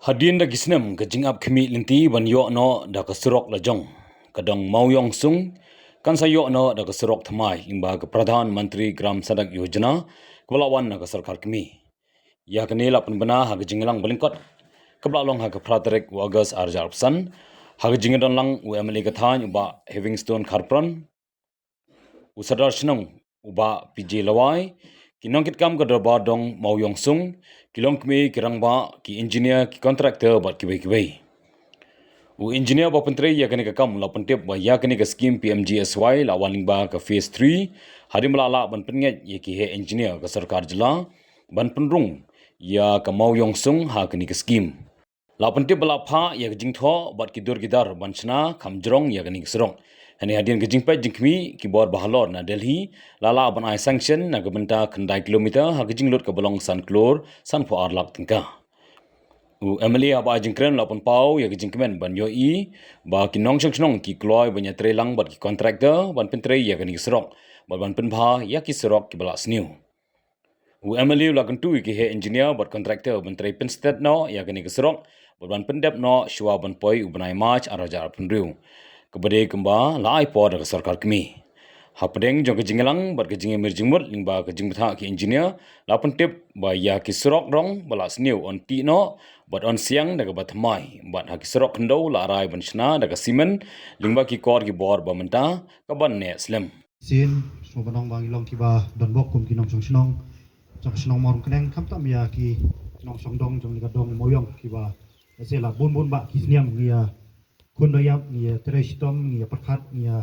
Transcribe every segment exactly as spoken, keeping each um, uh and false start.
Hadien da ki snem ka jingap khmih lynti ban ïoh noh da ka surok lajong ka dong Mawïong Sung kan sa ïoh noh da ka surok thymmai lyngba ka Pradhan Mantri Gram Sadak Yojana kaba la wan na ka sorkar kmie. Ïa kane la pynbna ha ka jingïalang ba lyngkot kaba la long ha ka phra tarik u August ar hajar arphew san ha ka jingdon lang u M L A ka thaiñ u Bah Heavingstone Kharpran, u Sardar Shnong u Bah P J Lawai, ki nongkitkam ka dorbar dong Mawïong Sung, ki longkmie, ki rangbah, ki engineer, ki contractor bad kiwei kiwei. U engineer ba pyntrei ïa kane ka kam la pyntip ba ïa kane ka skim P M G S Y la wan lyngba ka phase three, hadien ba la lah ban pynngeit ïa ki heh engineer ka sorkar jylla ban pynrung ïa ka Mawïong Sung ha kane ka skim. La pyntip ba la phah ïa ka jingthoh bad ki dur ki dar ban shna kham jrong ïa kane ka surok. Hynrei hadien ka jingpeit jingkhmih ki bor ba halor na Delhi la lah ban ai sanction na ka bynta khyndai kilometer ha ka jinglut kaba long san klur sanphew ar lak tyngka. U M L A haba ai jingkren la pynpaw ïa ka jingkmen ban ïohi ba ki nongshong shnong ki kloi ban ïatreilang bad ki contractor ban pyntrei ïa kane ka surok bad ban pynbha ïa ki surok kiba la sniew. U M L A u la kyntu ïa ki heh engineer bad contractor ban trei pynstet noh ïa kane ka surok bad ban pyndep noh shuwa ban poi u bnai March ar hajar arphew hynriew. Kaba dei kumba la ai por da ka sorkar kmie. Hapdeng jong ka jingïalang bad ka jingïamir jingmut lyngba ka jingbthah ki engineer la pyntip ba ïa ki surok rong ba la sniew yn tih noh bad yn siang da kaba thymmai bad ha ki surok khyndew la rai ban shna da ka simen lyngba ki kor ki bor ba mynta kaban neh slem. Sien, sngewbha ban ong ba ngi long kiba don bok kum ki nongshong shnong jong ka shnong Mawryngkneng, khamtam ïa ki nongshong dong jong kane ka dong Mawïong kiba lehse la bun bun bah ki snem ngi ïa khun da ïap, ngi ïa trei shitom, ngi ïa pyrkhat, ngi ïa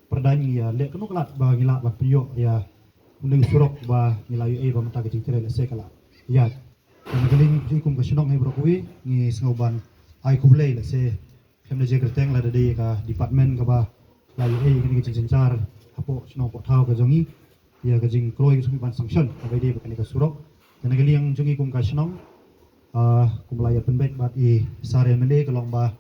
pyrdain, ngi ïa leh kano ka lad ba ngi lah ban pynïoh ïa une u surok ba ngi la ïohi ba mynta ka jingtrei lehse ka la ïaid. Te na ka liang jong ngi kum ka shnong hi baroh kawei ngi sngewbha ban ai khublei lehse khlem da jia kyrteng lada dei ka department kaba la ïohi ïa kane ka jingsynshar hapoh shnong hapoh thaw ka jong ngi ïa ka jingkloi ka jong ngi ban sanction kaba ïadei bad kane ka surok. Te na ka liang jong ngi kum ka shnong, ah, kum la ïa pynbeit bad i Sir M L A ka long ba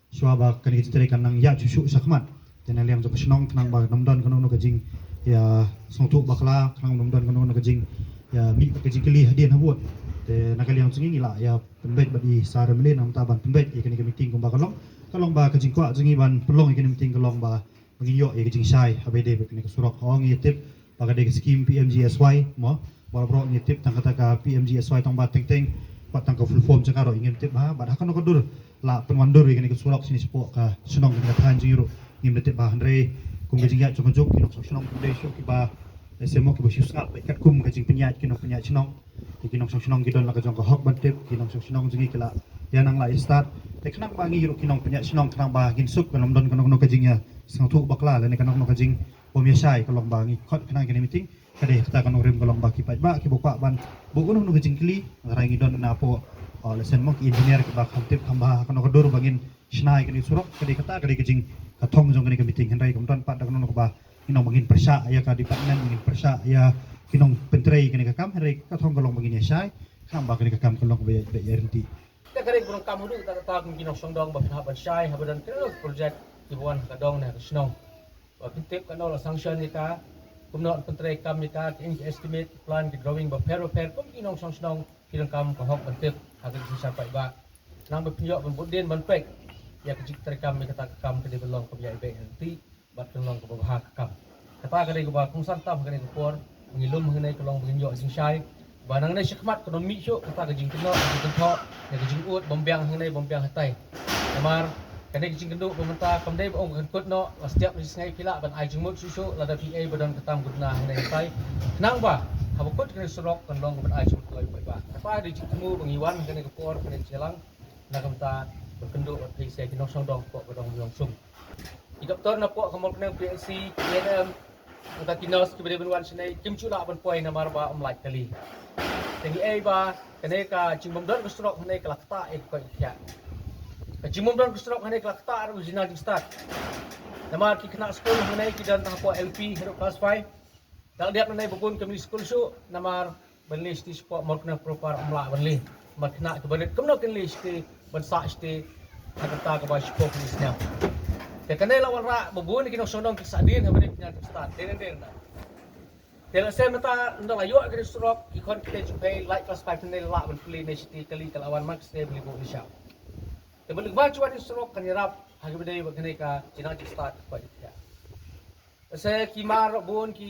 shuwa ba kane ka jingtrei kan nang ïaid shuh shuh shakhmat. Te na liang jong ka shnong khnang ba ym don kano kano ka jingïasngewthuh bakla, khnang ba ym don kano kano ka jingïamih bad ka jingkylli hadien habud. Te na ka liang jong ngi ngi la ïa pynbeit bad i Sir M L A na ka bynta ban pynbeit ïa kane ka meeting kumba ka long. Ka long ba ka jingkwah jong ngi ban pynlong ïa kane ka meeting ka long ba ba ngin ïoh ïa ka jingshai haba ïadei bad kane ka surok. Ho ngi ïa tip ba ka dei ka skim P M G S Y mo. Baroh baroh ngi ïa tip tang kata ka P M G S Y tang ba teng teng bad tang ka full form jong ka ruh ngim tip bha bad ha kano ka dur la pynwandur ïa kane ka surok shane shapoh ka shnong kane ka thaiñ jong ngi ruh ngim da tip bha. Hynrei kum ka jingïaid jong ka juk ki nongshong shnong kim dei shuh kiba lehse mo kiba shu sngap bad katkum ka jingpynïaid ki nongpynïaid shnong. Te ki nongshong shnong ki don la ka jong ka hok ban tip, ki nongshong shnong jong ngi ki la ïa nang la ïa stad. Te khnang ba ngi ruh ki nongpynïaid shnong khnang ba ngin suk, kan ym don kano kano ka jingïasngewthuh bakla lane kano kano ka jingbym ïashai, ka long ba ngi khot khnang kane meeting. Ka dei kata ka nongrim ka long ba ki paidbah kiba kwah ban buh kano kano ka jingkylli, hynrei ngi don napoh, uh, lehse mo ki engineer kiba kham tip kham bha kano ka dur ba ngin shna ïa kane ka surok. Ka dei kata ka dei ka jing ka thong jong kane ka meeting, hynrei kam don pat da kano kano kaba ngi ong ba ngin pyrshah ïa ka department, ngin pyrshah ïa ki nongpyntrei kane ka kam, hynrei ka thong ka long ba ngin ïashai khnang ba kane ka kam ka long kaba ïa, ïa, ïa ryntih. Te ka dei ka burom kam haduh katta katta kum ki nongshong dong ba phin hap ban shai haba don kano ka project kiba wan ha ka dong ne ha ka shnong. Ba phin tip kano la sanction ïa ka, kumno pyntrei kam ïa ka, ki estimate, ki plan, ki drawing bapher bapher kum ki nongshong shnong ki donkam ka hok ban tip ha ka jingshisha paidbah. Nang ba phin ïoh ban bud dien ban peit ïa ka jingtrei kam ïa kata ka kam ka dei ban long kaba ïa ibeh ryntih bad kan long kaba bha ka kam. Kata ka dei kaba kongsan tam ha kane ka por, ngi lum hangne ka long ba ngin ïoh jingshai ba nangne shakhmat kan ym mih shuh kata ka jingkynnoh, ka jingkynthoh, ïa ka jingud bym biang hangne bym biang hatai. Namar kane ka jingkynduh ba mynta kam dei ba ong ka kynkut noh, la step la shisngi phi lah ban ai jingmut shuh shuh lada phi ei ba don ka tam ka duna hangne hatai. Khnang ba haba kut kane ka surok kan long ka ban ai jingmut kloi paidbah. Kata ka dei jingthmu ba ngi wan ha kane ka por, kane ka jingïalang na ka bynta ban kynduh bad phi sa ki nongshong dong hapoh ka dong Mawïong Sung. Ki doktor napoh ka Mawryngkneng P H C, ki A N M, bad ki nurse kiba dei ban wan shane kim ju lah ban poi namar ba ym lait kali. Te ngi ei ba kane ka jingbymdon ka surok hangne ka la ktah ïa ka koit ka khiah. Ka jingbymdon ka surok hangne ka la ktah ruh jingnang jingstad. Namar ki khynnah skul hangne ki don tang hapoh L P haduh class five. Da la dep nangne ba bun kim leit skul shuh namar ban leit shatei shapoh Mawryngkneng proper ym lah ban leit. Namar khynnah kiba rit kumno kin leit shatei ban sah shatei ha ka rta kaba shiphew khyndai snem. Te kane la wanrah ba bun ki nongshong dong ki sah dien haba dei pynïar ki stad. Dei dei na. Te lehse mynta ynda la ïoh kane ka surok ki khon ki te jingpei lait class five ne lah ban plie ne shatei kali ka la wan man ka shatei ban leit buh ne shah. Te ba lyngba jong kane ka surok kan ïarap ha kaba ïadei bad kane ka jingnang jingstad ba jong ki. Te sa ki mar bun ki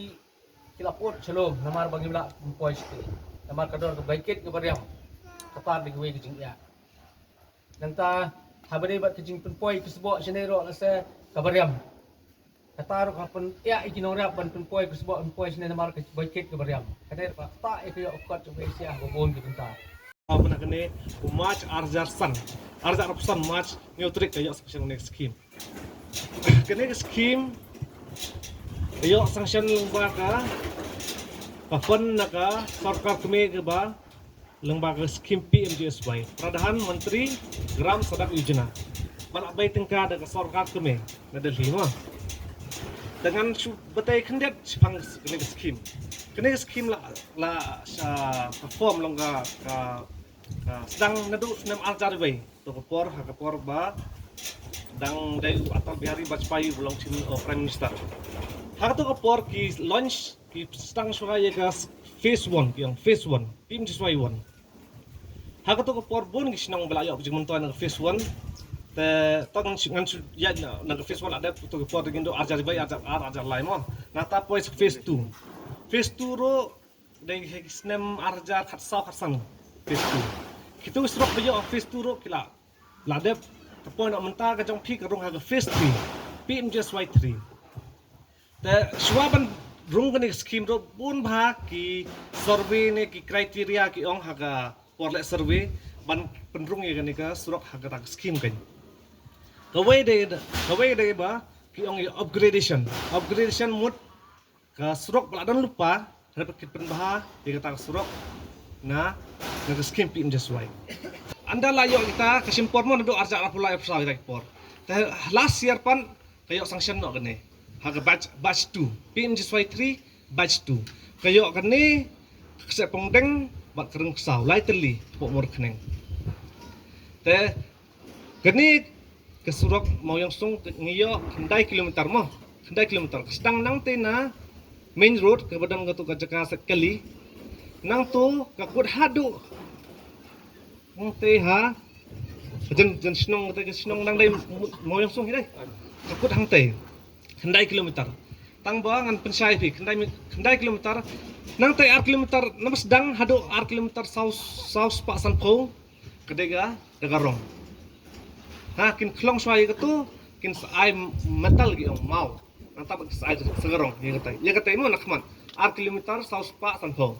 ki la put shalom namar ba ngim lah pynpoi shatei. Namar ka dor kaba kit kaba riam. Kata dei kawei ka jingïa. Nangta haba ïadei bad ka jingpynpoi ka sboh shane ruh lehse kaba riam. Kata ruh ka pynïa ïa ki nongrep ban pynpoi ka sboh pynpoi shane namar kaba kit kaba riam. Kane ruh kata ïa ka ïoh kot jong ka Asia ba bun ki bynta. Haba na kane u March ar hajar san, ar hajar arphew san March hynñiew tarik ka ïoh sanction kane ka skim. Kane ka skim ka ïoh sanction lyngba ka, ka fund na ka sorkar kmie kaba lyngba ka skim P M G S Y, Pradhan Mantri Gram Sadak Yojana. Ba la bai tyngka da ka sorkar kmie na Delhi mo. Te ngan shu batai khyndiat shaphang kane ka skim. Kane ka skim la la sha perform long ka ka, ka sdang naduh snem ar hajar wei. To ka por ha ka por ba dang dei u Atal Bihari Vajpayee u long shin, uh, Prime Minister. Ha ka to ka por ki launch ki sdang shuwa ïa ka phase one, ki ong phase one, P M G S Y one. Ha ka to ka por bun ki shnong ba la ïoh ka jingmyntoi na ka phase one. Te to ngan shu, ngan shu ïa na, na ka phase one la dep to ka por dei ngin do ar hajar wei, ar hajar ar, ar hajar lai mo. Nangta poi sa phase two. Phase two ruh dei ha ki snem ar hajar khatsaw khatsan phase two. Kitu ki surok ba ïoh phase two ruh ki la la dep. Te poi noh mynta ka jong phi ka rung ha ka phase three, P M G S Y three. Te shuwa ban rung kane ka skim ruh bun bha ki survey ne ki criteria ki ong ha ka por leh survey ban pynrung ïa kane ka surok ha kata ka skim kan. Kawei dei, kawei dei ba ki ong ïa upgradation. Upgradation mut ka surok ba la don lypa, hynrei ba ki pynbha ïa kata ka surok na, na ka skim P M G S Y. Ynda la ïoh kita ka shim por mo naduh ar hajar arphew lai arphew saw ïa kita ki por. Te last year pat ka ïoh sanction noh kane ha ka batch, batch two, P M G S Y three batch two. Ka ïoh kane ka Kseppongdeng bad ka Ryngksaw, lai tylli hapoh Mawryngkneng. Te kane ka surok Mawïongsung ngi ïoh khyndai kilometer mo, khyndai kilometer. Ka sdang nangte na main road kaba don kato ka jaka sait kali. Nangto ka kut haduh nangte ha jan, jan shnong, kata ka shnong nang dei Mawïongsung hi dei. Ka kut hangte khyndai kilometer. Tang ba ngan pynshai phi khyndai mi-, khyndai kilometer. Nangte ar kilometer, naba sdang haduh ar kilometer saw, saw spah sanphew. Ka dei ka, da ka rong. Ha, kin khlong shuwa ïa kato, kin sa ai metal ki ong maw. Nangta ba kin sa ai sa ka rong ïa katai. Ïa katai mo na khmat ar kilometer saw spah sanphew.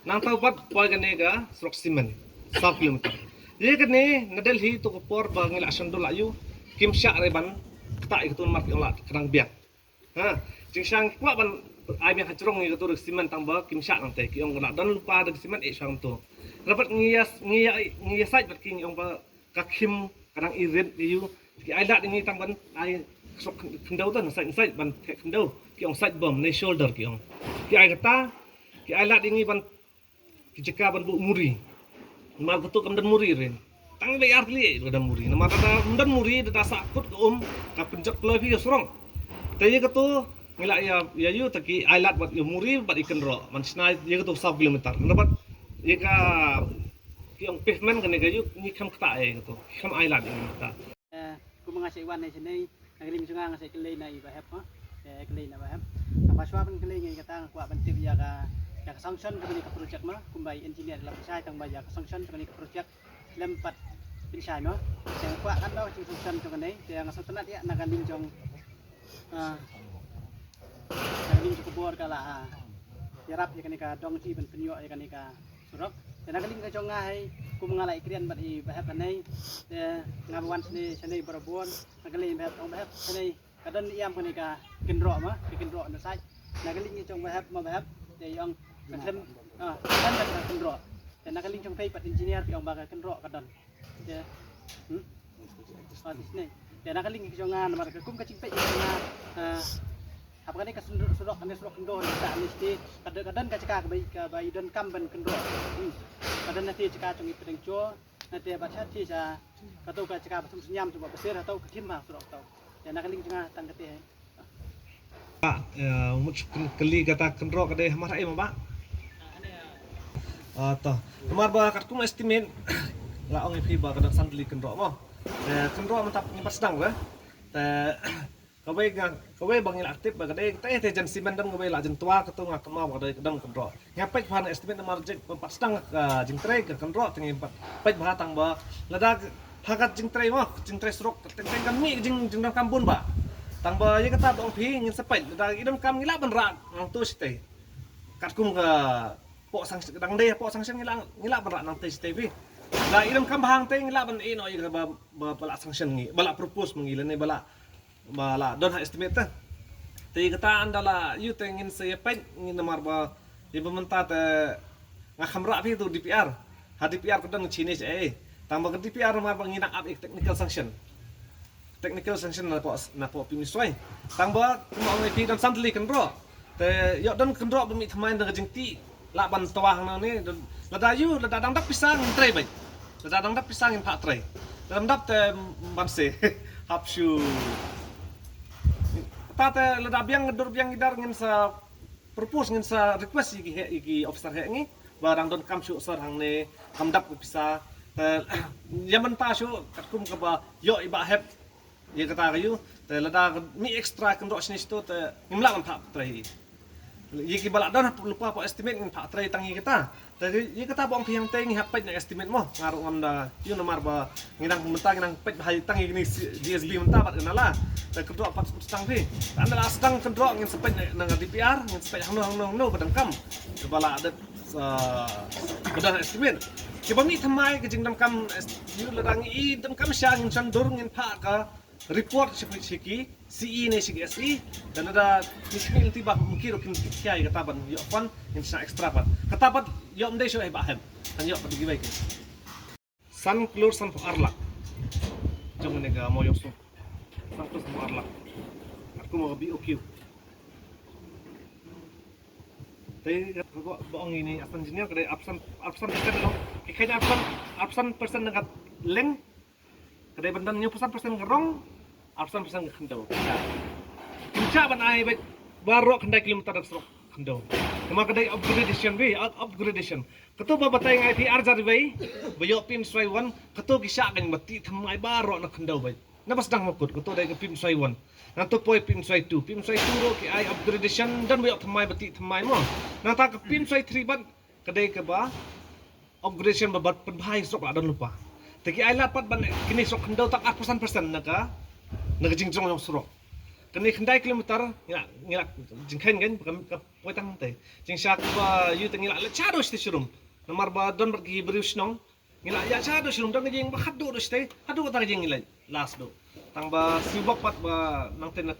Nangta pat poi kane ka surok simen saw kilometer. Ïa kane na Delhi to ka por ba ngi la shon dol la ïu kim shah re ban kta ïa kato namar ki ong la ka dang biang. Ha, jingshisha ngi kwah ban ai biang ha jrong ïa kato rek simen tang ba kim shah nangte ki ong ka la don lypa da ka simen eh shang to. Rabat ngi ïa, ngi ïa, ngi ïa sait bad ki ngi ong ba ka khim ka dang i rit ïa u. Ki ai lad ïa ngi tang ban ai surok khyndew to na sait, na sait ban theh khyndew. Ki ong sait bom ne shoulder ki ong. Ki ai kata, ki ai lad ïa ngi ban ki jaka ban buh muri. Namar kato kam don muri re. Tang dei ar tylli ka don muri. Namar da ym don muri da sah kut ka um ka pynjot kloi phi ka surok. Te ïa kato ngi la ïa, ïa ïu ta ki ai lad bad ïa muri bad ïa kynroh. Man shna ïa kato saw kilometer. Namar ïa ka ki ong pavement kane ka ïu ngi kham kta ïa kato. Kham ai lad ïa kata. Eh, kum nga sa wan na sini, na ka liang jong nga nga sa kylli na i Bah Hep, ha? Eh, kylli na Bah Hep. Tang ba shuwa ban kylli ngi kata nga kwah ban tip ïa ka, ïa ka sanction jong kane ka project ma, kumba i engineer la pynshai tang ba ïa ka sanction jong kane ka project lem pat pynshai ma. Te nga kwah kan da ka jingsanction jong kane, te nga sngewtynnat ïa na ka liang jong Ah, na ka liang jong ka bor ka la, ah, ïarap ïa kane ka dong ji ban pynïoh ïa kane ka surok. Te na ka liang ka jong nga hi kum nga la ïakren bad i Bah Hep hangne. Te nga ba wan shane shane barabor. Nga kylli i Bah Hep, ong Bah Hep, shane ka don ïam kane ka kynroh ma, ka kynroh na sait. Na ka liang ka jong Bah Hep ma Bah Hep. Te i ong ka khlem, ah, ka don ka kynroh. Te na ka liang jong phi pat engineer phi ong ba ka kynroh ka don. Te, hmm? Ah, te shane. Te na ka liang ka jong nga namar ka kum ka jingpeit ka jong nga, ah, haba kane ka surok, surok, kane surok khyndew ne ta ne shane. Ka don, ka don ka jaka kaba, kaba i donkam ban kynroh. Hmm. Ka don na te jaka jong i pdeng jor, na te bad sha te sha kato ka jaka ba thung shñiam jong ba Basir hato ka khim ha surok to. Te na ka liang jong nga tang kata. Ah, eh, mut kylli kata kynroh ka dei hamar ai ma ba. Ah, to. Namar ba katkum estimate Nga ong ïa phi ba ka don san tylli kynroh mo. Te kynroh mynta ngi pat sdang re. Te kawei nga, kawei ba ngi la tip ba ka dei te te jan simen don kawei la jan twa ka tu nga kynmaw ba ka dei ka don kynroh. Nga peit ba na estimate namar jing pat sdang ka jingtrei ka kynroh te ngi pat peit ba tang ba lada ha ka jingtrei mo, jingtrei surok teng teng ka mih jing jingdonkam bun ba. Tang ba ïa kata ba ong phi ngin sa peit lada i donkam ngi lah ban rah nangtu shatei. Katkum ka pok sanction dang dei pok sanction ngi lah ngi lah ban rah nangtu shatei phi. Da i donkam ba hangtei ngi lah ban ïeh noh ïa ka ba ba ba la sanction ngi ba la propose ma ngi lane ba la ba la don ha estimate te. Te kata ynda la ïoh te ngin sa ïa peit ngin namar ba ïa ba mynta te nga kham rah phi tu D P R. Ha D P R ka don chini eh. Tang ba ka D P R namar ba ngi nang ap ïa ka technical sanction. Technical sanction na pok na pok P M G S Y. Tang ba kumba ong ïa phi don san tylli kynroh. Te ïoh don kynroh ba mih thymmai na ka jingtih lah ban twa hangne don lada ïoh lada dang dap pisa ngin trei beit. Lada dang dap pisa ngin phah trei. Lada dang dap te ban se hap shu. Kata te lada biang dur biang idar ngin sa propose ngin sa request ïa ki heh ïa ki officer heh ngi ba dang donkam shuh sir hangne kam dap ka pisa. Te ïa mynta shuh katkum kaba ïoh i Bah Hep ïa kata ka ïoh te lada ka mih extra kynroh shini shito te ngim lah ban phah trei. Ïa kiba la don lypa pok estimate ngin phah trei tang ïa kata. Te ïa kata ba ong phi hangtei ngi hap peit na estimate mo nga ruh ngam da ïoh namar ba ngi nang mynta ngi nang peit ba hai tang ïa kini G S B mynta bad ka nala. Te kynroh pat sdang phi. Te ynda la sdang kynroh ngin sa peit na D P R ngin sa peit hangno hangno hangno ba donkam. Kaba la dep ba don estimate. Kiba mih thymmai ka jingdonkam ïoh lada ngi i donkam sha ngin shon dur ngin phah ka report sha ki sha ki C E ne sha ki S E. Dan da ki sha ki lynti ba mungkin ruh kin khia ïa kata ban ïoh fund ngin sa extra pat. Kata pat ïoh ym dei shuh eh Bah Hep. Kan ïoh pat kiwei ki. San klur san phew ar lak. Jong ne ka mo ïoh suk. San klur san phew ar lak. Aku mo B O Q. Te ka ba ong ini asan engineer ka dei arphew san arphew san percent long. Ki khain arphew san arphew san percent na ka leng. Ka dei ban don hynñiew phew san percent ka rong, arphew san percent ka khyndew. Kim shah ban ai beit baroh khyndai kilometer da surok khyndew. Namar ka dei upgradation beit, up- upgradation. Kato ba batai ngai phi ar hajar wei ba ïoh P M G S Y one, kato ki shah kan ba tih thymmai baroh na khyndew beit. Na ba sdang ma kut, kato dei ka P M G S Y one. Nangto poi P M G S Y two, P M G S Y two ruh ki ai upgradation don ba ïoh thymmai ba tih thymmai mo. Nangta ka P M G S Y three bad ka dei kaba upgradation ba bad pynbha ïa surok la don lypa. Te ki ai lad pat ban kine surok khyndew tang arphew san percent na ka na ka jingjrong jong surok. Kane khyndai kilometer ngi la ngi la jingkheiñ kan ka poi tang te. Jingshah ba ïoh te ngi la leit shaduh sha shnong. Namar ba don bad ki briew shnong. Ngi la ïa shaduh shnong don ka jing ba haduh duh sha te haduh tang ka jing ngi leit last duh. Tang ba sibok pat ba nangte na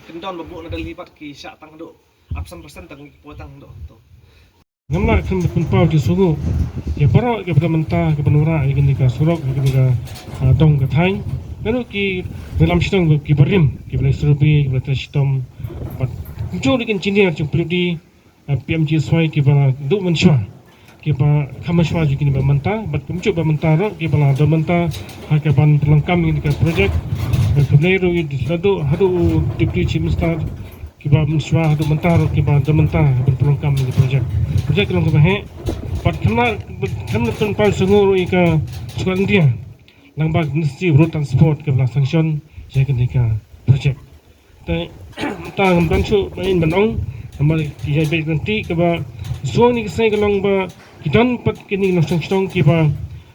kyndon ba buh na Delhi pat ki shah tang haduh arphew san percent tang ki poi tang haduh to. Ngam lah khlem pynpaw jingsngew ïa baroh kiba don mynta kiba wanrah ïa kane ka surok ïa kane ka, ah, dong ka thaiñ. Naduh ki ri lam shnong kiba rim kiba la survey kiba la trei shitom bad kumjuh ki engineer jong P W D, ah, P M G S Y kiba la duh mynshuwa kiba kham mynshuwa jong kine ba mynta bad kumjuh ba mynta ruh kiba la don mynta ha kaban pynlong kam ïa kane ka project. Bad kumne ruh ïa haduh haduh Deputy Chief Minister kiba mynshuwa haduh mynta ruh kiba don mynta ban pynlong kam ïa ka project. Project ka long kaba heh. Bad khamna khamna pynpaw sngew ruh ïa ka sorkar India. Nang ba Ministry of Road Transport kaba la sanction ïa kane ka project. Te ta ngam don shuh ba in ban ong namar ki ïa beit nanti kaba shuwa ni ka sngi ka long ba ki don pat kine ki nongshong shnong kiba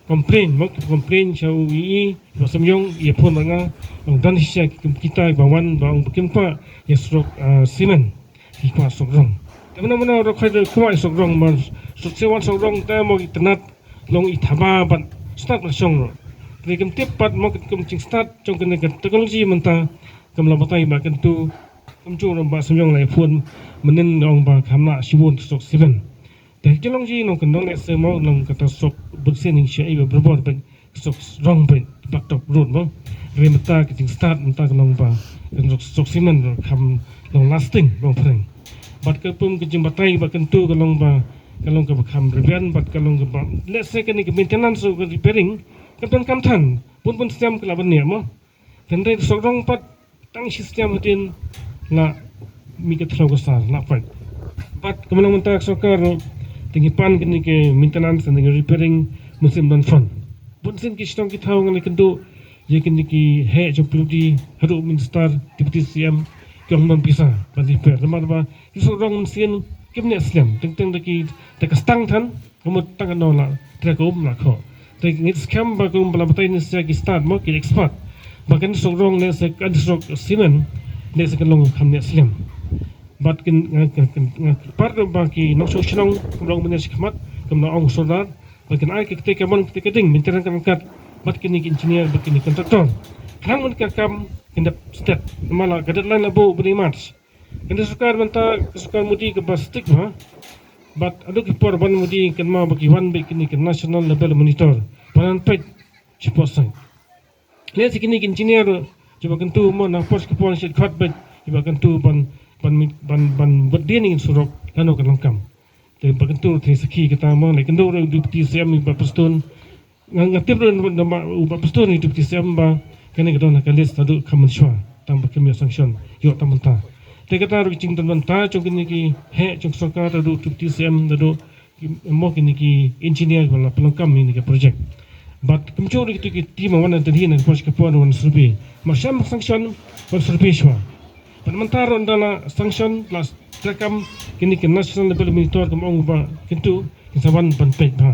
complain mo kiba complain sha u E E. Ba Symyong ïa phone bad nga ong don shisha ki kum kita ba wan ba ong ba kim kwah ïa surok, ah, simen ki kwah surok rong. Te mano mano ruh khoi ruh kwah ïa surok rong ba surok simen surok rong te mo ki tnat long i thaba bad stad ba shong ruh. Te kim tip pat mo ki kum jingstad jong kane ka teknoloji mynta kam la batai ba kyntu kumjuh ruh ba Symyong la ïa phone mynnin ong ba kham lah shibun surok simen. Te ki long ji nong kyndong lehse mo long kata surok bun sien ning sha i ba berbor bad surok rong bad blacktop road mo. Re mynta ka jingstad mynta ka long ba ka surok surok simen ruh kham long lasting long phreng. Bad ka pum ka jingbatai ba kyntu ka long ba ka long kaba kham rbian bad ka long kaba lehse kane ka maintenance ruh ka repairing ka don kam than bun bun snem ka la ban ïa mo. Hynrei surok rong pat tang shi snem hadien la mih ka thlaw ka sar la pait. Bad ka mano mynta ka sorkar ruh te ngi pan kane ka maintenance te ngi repairing mynsiem don fund. Bun sien ki shnong ki thaw ngan ïakynduh ïa kine ki heh jong P W D haduh Minister, Deputy C M, ki ong ban pisa ban repair. Namar ba ki surok rong mynsiem kim neh slem, teng teng da ki, da ka stang than, ka mut tang ka nong la trei, ka um la khoh. Te ngi skhem ba kum ba la batai ne sia ki stad mo ki expert ba kane surok rong ne sia, kane surok cement ne sia kan long kham neh slem. Bad kin, nga, nga, nga, nga kyrpad ba ki nongshong shnong kum long mynne shi khmat, kum la ong sordar, ba kin ai ki kti kamon kti kading mynta ka ryngkat bad kine ki engineer bad kine ki contractor. Khnang ban ka kam kan dep stet. Namar la ka deadline la buh bni March. Kane sorkar mynta ka sorkar Modi kaba stick bha. Bad haduh ki por ban Modi kynmaw ba ki wan beit kine ki national level monitor ban peit shi por saiñ. Lehse kine ki engineer kiba kyntu mo na por shi por shi khot beit kiba kyntu ban, ban, ban, ban bud dien ïa surok lano ka long kam. Te ba kyntu te sakhi kata mo, leh kyntu ruh Deputy C M Bah Prestone. Nga, nga tip ruh na, na, u Bah Prestone ïa Deputy C M ba kane ka don ha ka list haduh ka mynshuwa tang ba kim ïoh sanction ïoh tang mynta. Te kata ruh ka jingdon bynta jong kine ki heh jong sorkar haduh Deputy C M haduh ki, mo kine ki engineer ba la pynlong kam ïa kane ka project. Bad kumjuh ruh kito ki team wan na Delhi na ka por shi ka por wan survey. Mar shym sanction wan survey shuwa. Bad mynta ruh ynda la sanction la trei kam kine ki national level monitor, kum ong ba kyntu kin sa wan ban peit bha.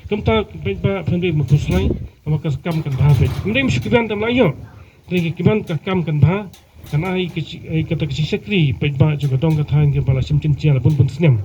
Kumta peit bha phin beit ma pyrshah namar ka kam kan bha peit. Ym dei shu kiban tam la ïoh. Dei ki kiban ka kam kan bha. Kan ai ka chi, ai kata ka chi shakri peit bha jong ka dong ka thaiñ kaba la shim jynjar bun bun snem.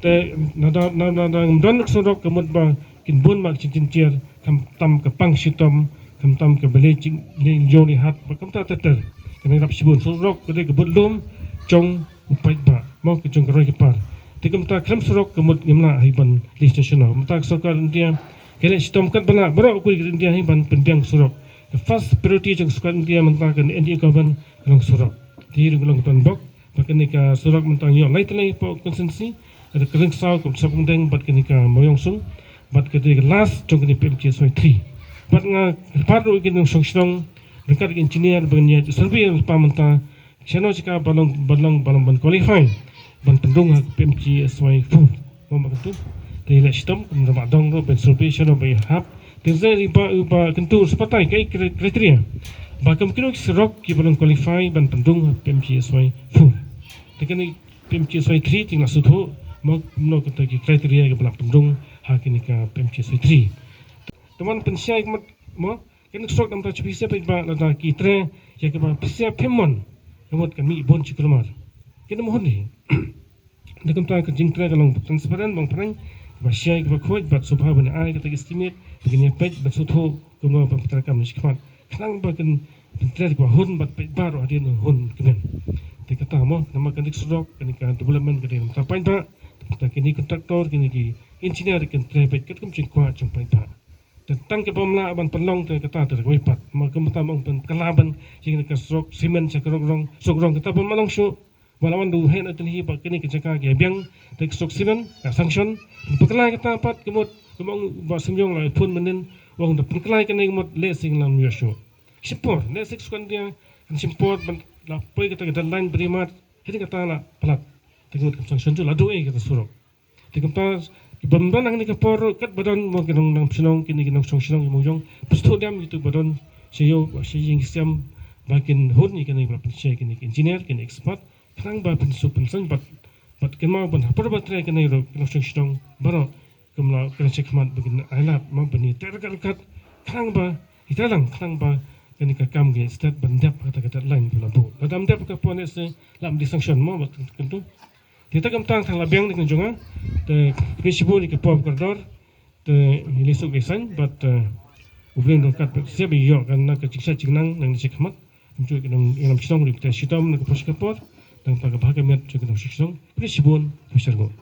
Te na da, na da, na da ngam don ka surok ka mut ba kin bun ma ka jynjar, khamtam ka pang shitom, khamtam ka balei jing, lei jong lei hat, ba kumta ter ter. Kan ïarap shibun surok ka dei ka bud lum jong u paidbah, mo ka jong ka roi ka par. Te kumta khlem surok ka mut ngim lah hi ban leit sha shnong. Mynta ka sorkar India ka leh shitom katba lah baroh ka ri India hi ban pynbiang surok. Ka first priority jong ka sorkar India mynta ka N D A government ka long surok. Te hi ruh ka long ka ban bok. Ba kane ka surok mynta ngi ïoh lai tylli hapoh constituency, ka dei ka Rynsaw, ka Mawsynram, bad kane ka Mawïong Sung, bad ka dei ka last jong kane P M G S Y three. Bad nga kyrpad ruh ïa ki nongshong shnong ryngkat ki engineer ba ngin ïa survey lypa mynta shano jaka ba long, ba long, ba long ban qualify ban pynrung ha P M G S Y four. Mo ba kyntu te leh shitom kum da ba dong ruh ban survey shano ba ïa hap. Te zai ri ba, ba kyntu shu batai kaei kri-, criteria ba kum kino ki surok kiba long qualify ban pynrung ha P M G S Y four. Te kane P M G S Y three te ngi la sngewthuh mo kumno kata ki criteria kiba la pynrung ha kane ka P M G S Y three. Te wan pynshai ka mut mo kane ka surok namar ta shu pisa paidbah lada ki trei ïa kaba pisa phim mon ka mut kan mih bun shi kulmar. Kane mo hun hi. Da kumta ka jingtrei ka long transparent, bang phrang, kaba shai kaba khuid, bad sngewbha ban ai kata ka estimate ba kin ïa peit ban sngewthuh kumno ban pyntrei kam shi khmat. Khnang ba kin pyntrei kaba hun bad peit baroh hadien hun kmen. Te kata mo, namar kane ka surok, kane ka development ka dei namar paidbah. Te kine ki contractor, kine ki engineer kin trei peit katkum jingkwah jong paidbah. Te tang kaba ym lah ban pynlong te kata te kawei pat. Namar kumta mo ban kylla ban jing ka surok cement sha ka surok rong, surok rong kata ba ym lah long shuh. Ba la wan da u heh na Delhi ba kane ka jaka ka biang da ka surok cement, ka sanction. Pynkylla kata pat ka mut, ka mut ba Symbiong la phone mynnin, ong da pynkylla kane ka mut lehse ngin ym ïoh shuh. Shim por, lehse ka sorkar India kan shim por ban la poi kata ka deadline ba ri mat, hynrei kata la palat. Te ka mut kam sanction shuh, la duh ei kata surok. Te kumta, kiba ym don ha kane ka por ruh, katba don mo ki nong, nongshong shnong, kine ki nongshong shnong ki Mawïong, pynshai dem kito ba don sha ïew, sha ïing shem, ba kin hun ïa kane ba la pynshai kine ki engineer, kine expert, khnang ba pynsuh pynsan bad, bad kynmaw ban ha por ba trei kane ruh ki nongshong shnong baroh kum la kren shakhmat ba kin ai lad mo ban ïa trei ryngkat ryngkat khnang ba ïa trei lang khnang ba kane ka kam ka stet ban dep ha kata ka deadline ba la buh. Lada ym dep ha ka por ne se la ym dei sanction mo ba kyntu. Te ta kumta tang la biang ne ka jong nga. Te khublei shibun ïa ka por kordor. Te ngi leit suk ïa ka saiñ bad, eh, U Blei un don ryngkat bad sngewbha ïoh ka na ka jingshai jingnang nang ne shakhmat. Kumjuh ki nongïalam shnong ruh ki trei shitom na ka por sha ka por. Nangta kaba ha ka miet jong ki nongshong shnong. Khublei shibun, khublei shibun.